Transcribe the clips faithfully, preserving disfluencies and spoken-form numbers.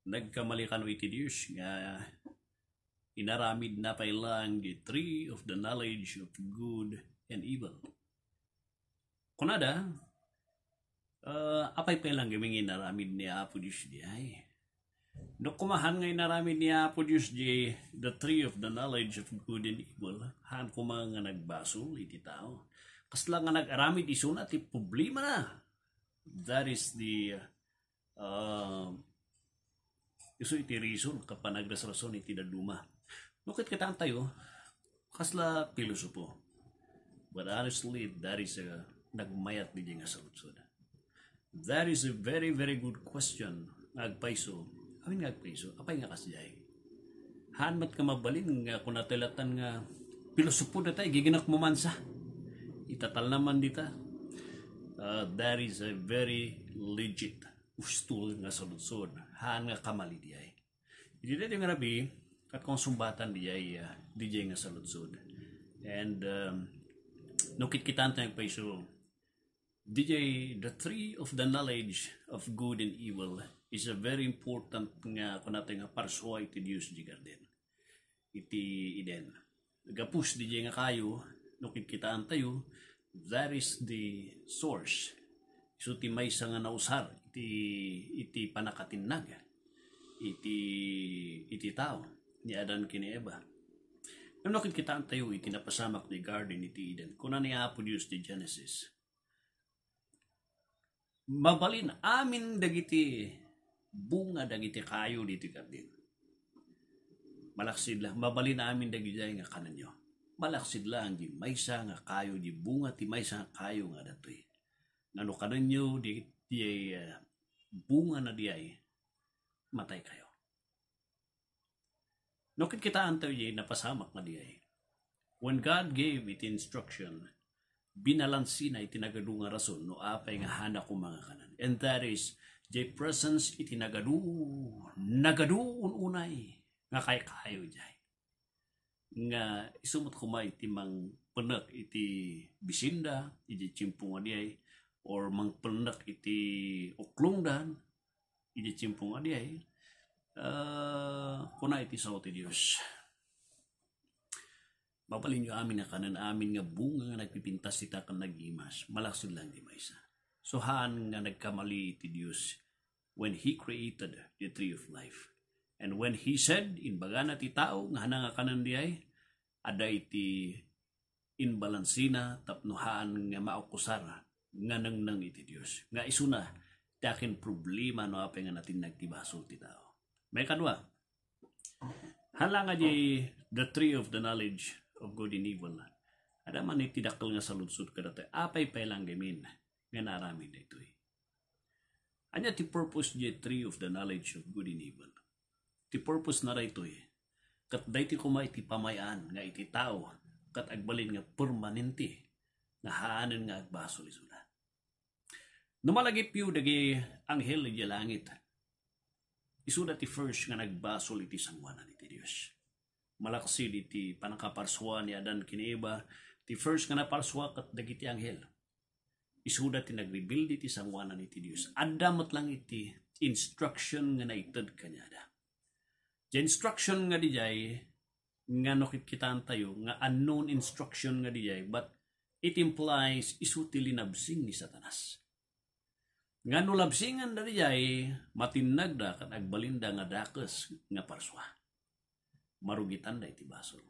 Nagkamali kano iti Dios nga inaramidna pay laeng the tree of the knowledge of good and evil. Kunada, ah, apay pay laeng nga inaramid ni Apo Dios diay? No kumahan nga inaramid ni Apo Dios diay the tree of the knowledge of good and evil, haan koma nga nagbasol iti tao. Kasla nga nagaramid isuna ti problemana. That is the, ah, isu iti reason ket panagrasrason iti dadduma. No ket kitaentayo, kasla pilosopo. But honestly, that is a nagmayat diay nga saludsod. That is a very, very good question nga agpayso. Amin nga agpayso, apay nga kasdiay? Haan met nga mabalin nga kunatayo lattan nga pilosopo dayta, igiginak mo mansa. Itatalna man dita. Uh, that is a very legit, husto nga saludsod. Haan nga kamali diay. Iti daytoy nga rabii, ket kung sungbatan diay, ah, diay nga saludsod. And, um, no kitkitaentayo agpayso, diay the tree of the knowledge of good and evil is a very important nga kunatayo nga parsua iti Dios iti garden, iti Eden. Gapus diay nga kayo, no kitkitaentayo, that is the source. Isu ti maysa nga nausar iti, iti pannakatinnag iti, iti tao ni Adan ken ni Eva. Ngem no kitkitaentayo iti napasamak nga garden iti Eden, kuna ni Apo Dios ti Genesis, mabalin amin dagiti bunga dagiti kayo ditoy garden. Malaksid la, mabalin amin dagidiay nga kanenyo. Malaksid la, diay maysa nga kayo, diay bunga ti maysa nga kayo nga adtoy. Nga no kanenyo, di, diay, ah, bungana diay, matay kayo. No kitkitaentayo diay napasamak nga diay. When God gave iti instruction, binalansina iti nagadu nga rason no apay nga haanna koma nga kanen. And that is, diay presence iti nagadu, nagadu ununay nga kaykayo diay. Nga isu met koma iti mangpennek iti bisinda, iti tiempo nga diay, or mangpennek iti uklongdan, iti tiempo nga diay, ah, kuna iti sao ti Dios, mabalinyo amin nga kanen amin nga bunga nga nagpipintas ita ken nagimas, malaksid la diay maysa. So, haan nga nagkamali iti Dios when He created the tree of life. And when He said, imbagana ti tao nga haanna nga kanen diay, adda iti imbalansina tapno haan nga makusar nga nengneng iti Dios. Nga isuna ti akin problema no apay nga natinnag ti basol ti tao. Maikadua, hala nga di the tree of the knowledge of good and evil, adda man iti dakkel nga saludsod kadatayo, apay pay la ngamin nga naaramid daytoy? Ania ti purpose diay tree of the knowledge of good and evil? Ti purpose na daytoy, ket daytoy koma iti pamay-an nga iti tao ket agbalin nga permanente nga haanen nga agbasol isuna. No malagipyo dagiti anghel idiay langit, isuda ti first nga nagbasol iti sangoanan iti Dios. Malaksid iti pannakaparsua ni Adan ken ni Eva, ti first nga naparsua ket dagiti anghel. Isuda ti nagreveal iti sangoanan iti Dios. Adda met lang iti instruction nga naited kaniada. Diay instruction nga diay nga no kitkitaentayo nga unknown instruction nga diay, but it implies isu ti linabsing ni Satanas. Nga no labsinganda diay, matinnagda ket agbalinda nga dakes nga parsua. Marugitanda iti basol.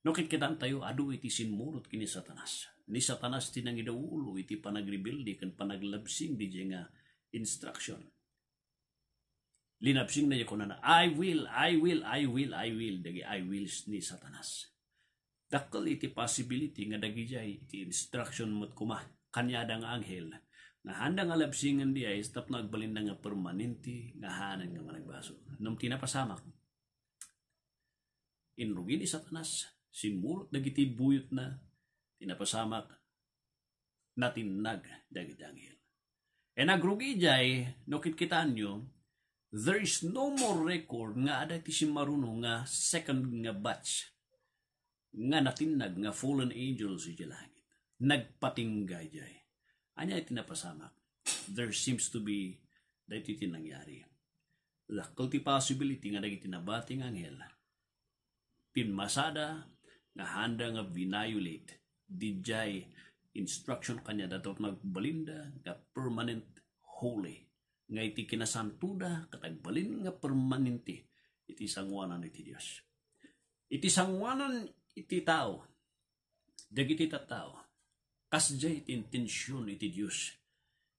No kitkitaentayo, adu iti simmurot ken ni Satanas. Ni Satanas ti nangidaululo iti panagrebelding ken panaglabsing diay nga instruction. Linabsingna diay kunana, "I will, I will, I will, I will," dagiti "I wills" ni Satanas. Dakkel iti possibility nga dagidiay iti instruction met koma kaniada nga anghel nga haanda nga labsingen diay tapno agbalinda nga permanente nga haanen nga managbasol. Ngem ti napasamak, inrugi ni Satanas, simmurot dagiti buyotna, ti napasamak, natinnag dagiti anghel. E nagrugi diay, no kitkitaenyo, there is no more record nga adda ti simmaruno nga second nga batch nga natinnag nga fallen angels idiay langit. Nagpatingga diay. Ania iti napasamak? There seems to be daytoy ti nangyari. Dakkel ti possibility nga dagiti nabati nga anghel, pimmasada nga handa nga violate diay instruction kaniada tapno agbalinda nga permanent holy, nga iti kinasantoda ket agbalin nga permanente iti sangoanan iti Dios. Iti sangoanan iti tao, dagiti tattao, kasdiay ti intention iti Dios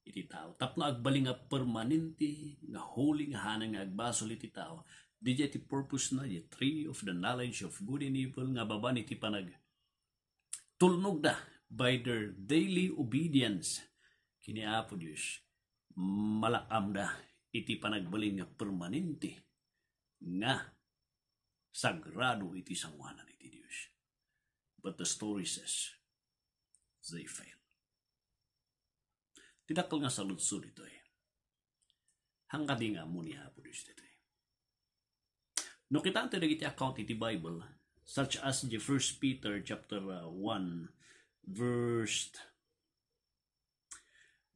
iti tao. Tapno agbalin nga permanente, nga holy, nga hanan nga agbasol iti tao, diay ti purpose na, the tree of the knowledge of good and evil, nga babaen iti panagtulnogda by their daily obedience kini Apo Dios, malak-amda iti panagbalin nga permanente, nga sagrado iti sangoanan iti Dios. But the story says, they fail. Ti dakkel nga saludsod itoy, hangkadi nga ammo ni Apo Dios ditoy. No kitaan tayo dagiti account iti Bible, such as the First Peter chapter, uh, one, verse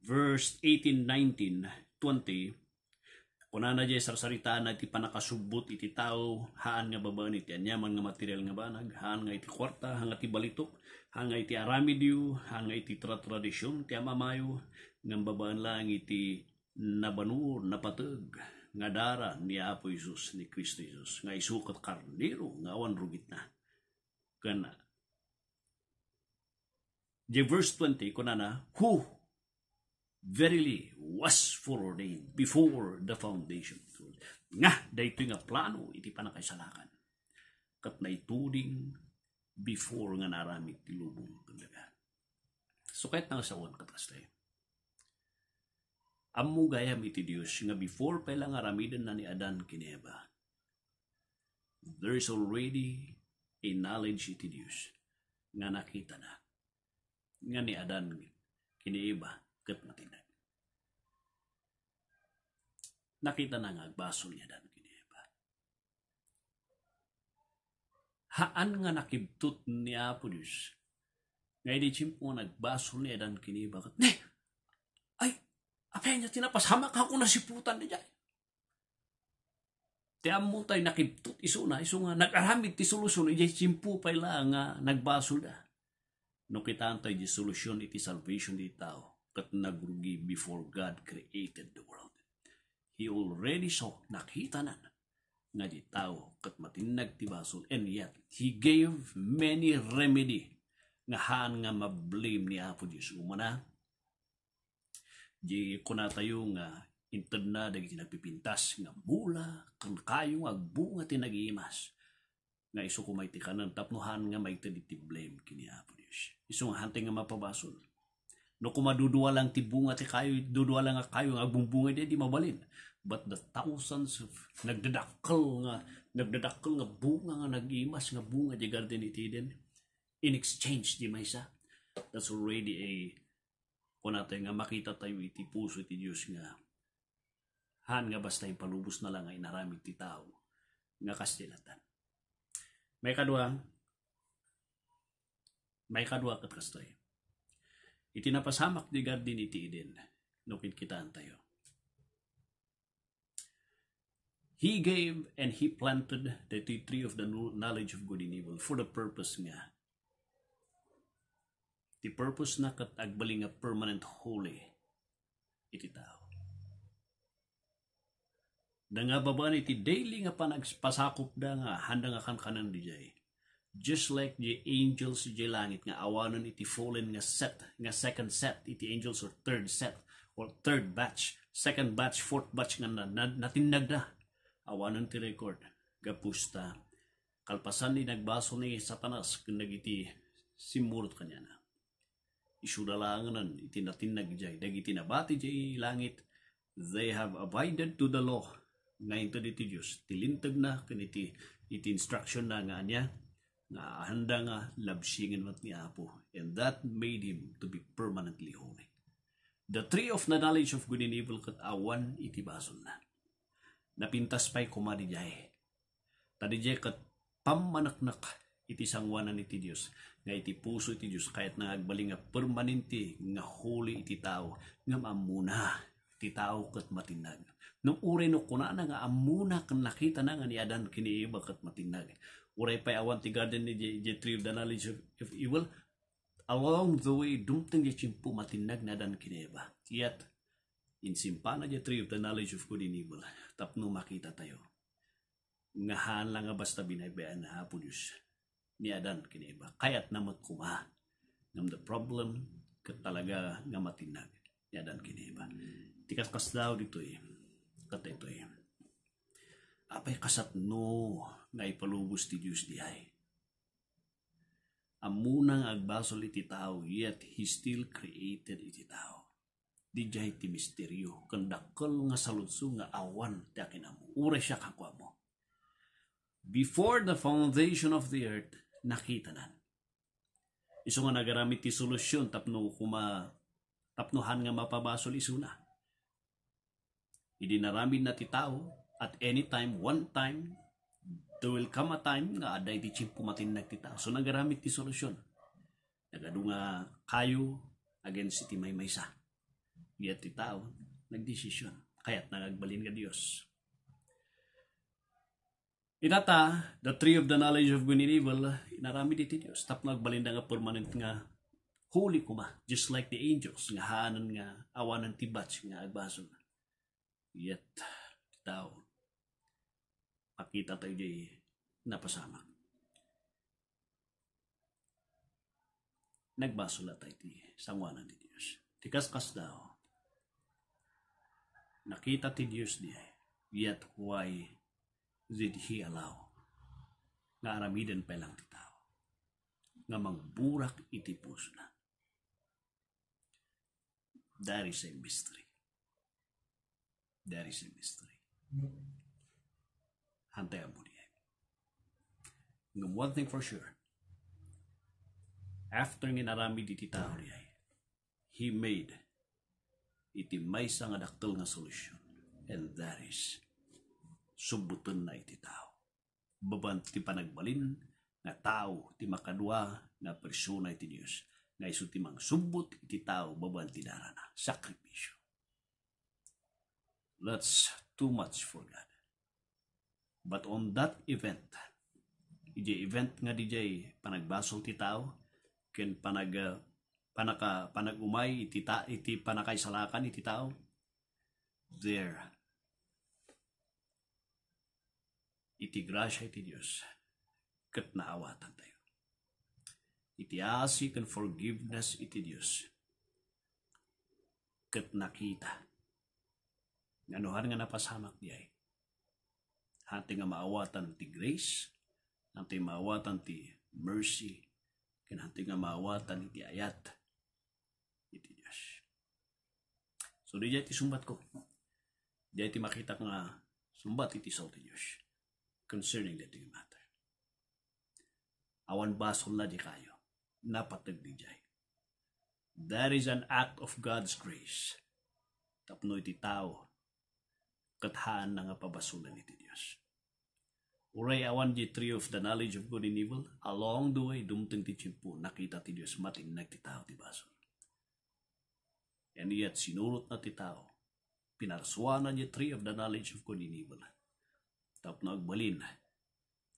verse eighteen, nineteen, twenty, kunana diay sarsaritaanna iti pannakasubbot iti tao, haan nga babaen iti aniaman nga material nga banag, haan nga iti kuarta, haan nga iti balitok, haan nga iti aramidyo, haan nga iti tra-, tradision ti amamayo, ngem babaen laeng iti nabanur, napateg nga dara ni Apo Jesus, ni Cristo Jesus, nga isu ket karnero nga awan rugitna. Ken the verse twenty, kunana, "Who verily was foreordained before the foundation of the world." Nga, daytoy nga plano iti pannakaisalakan. Ket naituding before nga naaramid ti lubong ken daga. So, kayatna nga sawen ket kasta. Ammo gayam iti Dios nga before pay la nga aramidenna ni Adan ken ni Eva, there is already a knowledge iti Dios nga nakitana nga ni Adan ken ni Eva ket matinnag. Nakitana nga agbasol ni Adan ken ni Eva. Haan nga nakibtut ni Apo Dios nga idi tiempo nga nagbasol ni Adan ken ni Eva ket, "Ne! Ay, apay ania ti napasamak nga ako nasiputan diay?" Ti ammo tayo nakibtut isuna, isu nga nag-aramid ti solusion, idiay tiempo pay laeng nga nagbasolda. No kitaan tayo di solution iti salvation ti tao, ket nagrugi before God created the world. He already saw, nakitanan, nga di tao ket matinnag ti basol, and yet He gave many remedy nga haan nga ma-blame ni Apo Dios. Umuna, di kunatayo nga intedna dagiti nagpipintas nga bula ken kayo nga agbunga ti nagimas, nga isu koma iti kanen tapno haan nga maited iti blame ken ni Apo Dios. Isu nga hantay nga mapabasol. No koma dudua lang ti bunga ti kayo, dudua lang nga kayo nga agbumbunga diay, di mabalin. But the thousands of nagdadakkel nga, nagdadakkel nga bunga nga nagimas nga bunga diay Garden iti Eden, in exchange di maysa, that's already a, kunatayo nga makita tayo iti puso ti Dios nga haan nga basta impalubosna lang nga inaramid ti tao nga kas ti latan. Maikadua, maikadua ket kastoy. Iti napasamak ti Garden iti Eden, no kikitaentayo. He gave and He planted the tree of the kno-, knowledge of good and evil for the purpose nga. Ti purpose na ket agbalin nga permanent holy iti tao. Da nga babaen iti daily nga panagpasakopda nga handa nga kankanen diay. Just like the angels idiay langit nga awanen iti fallen nga set, nga second set iti angels, or third set, or third batch, second batch, fourth batch nga na, na, natinnagda. Awanen ti record. Gapusta, kalpasan ni nagbasol ni Satanas ken dagiti simmurot kaniana. Isuda laengen iti natinnag idiay dagiti nabati idiay langit, they have abided to the law nga inted iti Dios, ti lintegna ken iti, iti instructionna nga ania, nga handa nga labsingen met ni Apo, and that made him to be permanently holy. The tree of the knowledge of good and evil ket awan iti basolna. Napintas pay koma didiay. Ta didiay ket pammaneknek iti sangoanan iti Dios, nga iti puso iti Dios kayatna nga agbalin nga permanente nga holy iti tao, ngem ammona ti tao ket matinnag. Ngem uray no kunana nga ammona ken nakitana nga ni Adan ken ni Eva ket matinnag. Uray pay awan ti garden ni the, the tree of the knowledge of, of evil, along the way, dumteng ti tiempo matinnag ni Adan ken ni Eva. Yet, insimpana the tree of the knowledge of good and evil tapno makita tayo nga haan la nga basta binaybayan ni Apo Dios ni Adan ken ni Eva. Kayatna met koma. Ngem the problem, ket talaga nga matinnag ni Adan ken ni Eva. Ti kaskasdaaw ditoy, ket ditoy. Apay kasatno nga ipalubos ti Dios diay? Ammona nga agbasol iti tao, yet he still created iti tao. Didiay ti misterio ken dakkel nga saludso nga awan ti akinammo. Uray siak a kuamo. Before the foundation of the earth, nakitanan. Isu nga nagaramid ti solusyon tapno koma, tapno haan nga mapabasol isuna. Idi naramidna ti tao, at any time, one time, there will come a time nga adda iti tiempo matinnag ti tao. So, nagaramid ti solusyon. Nagadu nga kayo against iti maymaysa. Yet ti tao, nagdesisyon. Kayatna nga agbalin nga Dios. Itata, the tree of the knowledge of good and evil, inaramid iti Dios. Tapno agbalinda nga permanent nga holy koma, just like the angels, nga haanen nga awanen ti batch nga agbasol. Yet, ti tao, makita tayo di napasamak. Nagbasol latta iti sangoanan ti Dios. Ti kaskasdaaw, nakita ti Dios diay, yet why did he allow nga aramiden pay lang ti tao nga mangburak iti pusona? That is a mystery. That is a mystery. Hantay ammo diay. Ngem one thing for sure, after nga inaramid iti tao diay, he made iti maysa nga dakkel nga solusyon, and that is, subbutenna iti tao. Babaen ti panagbalin nga tao ti makadua nga persona iti Dios, nga isu ti mangsubbot iti tao babaen ti darana. Sakripisyo. That's too much for God. But on that event, iti event nga didiay panagbasol ti tao, ken panag-, panaka-, panag-umay iti ta-, iti panakaisalakan iti tao, there, iti grasia iti Dios, ket naawatantayo. Iti asi ken forgiveness iti Dios, ket nakita nga no haan nga napasamak diay, hantay nga maawatan ti grace, hantay maawatan ti mercy, ken hantay nga maawatan iti ayat iti Dios. So, diay ti sumbatko. Diay ti makitak nga sumbat iti sao ti Dios concerning daytoy matter. Awan basolna diay kayo. Napateg diay. That is an act of God's grace. Tapno iti tao, ket haanna nga pabasolen iti Dios. Uray awan di tree of the knowledge of good and evil, along the way, dumteng ti tiempo, nakita ti Dios, matinnag ti tao ti basol. And yet, sinurotna ti tao. Pinarsuana di tree of the knowledge of good and evil. Tapno agbalin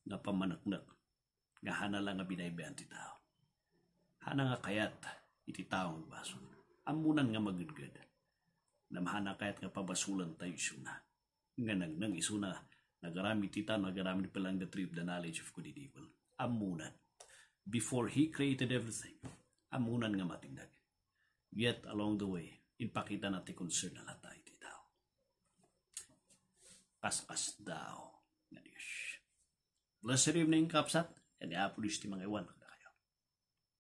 nga pammaneknek nga hana la nga binaybayan ti tao. Hana nga kayat iti tao nga basol. Ammonan nga magedged. Ngem hana kayat nga pabasolentayo isuna. Nga nengneng isuna, nagaramid ti tao, nagaramid pay lang the tree of the knowledge of good and evil. Ammonan. Before he created everything, ammonan nga matinnag. Yet along the way, impakitana ti concern na latta iti tao. Kaskasdaaw nga Dios. Blessed evening, kakabsat. Ken ni Apo Dios ti mangaywan.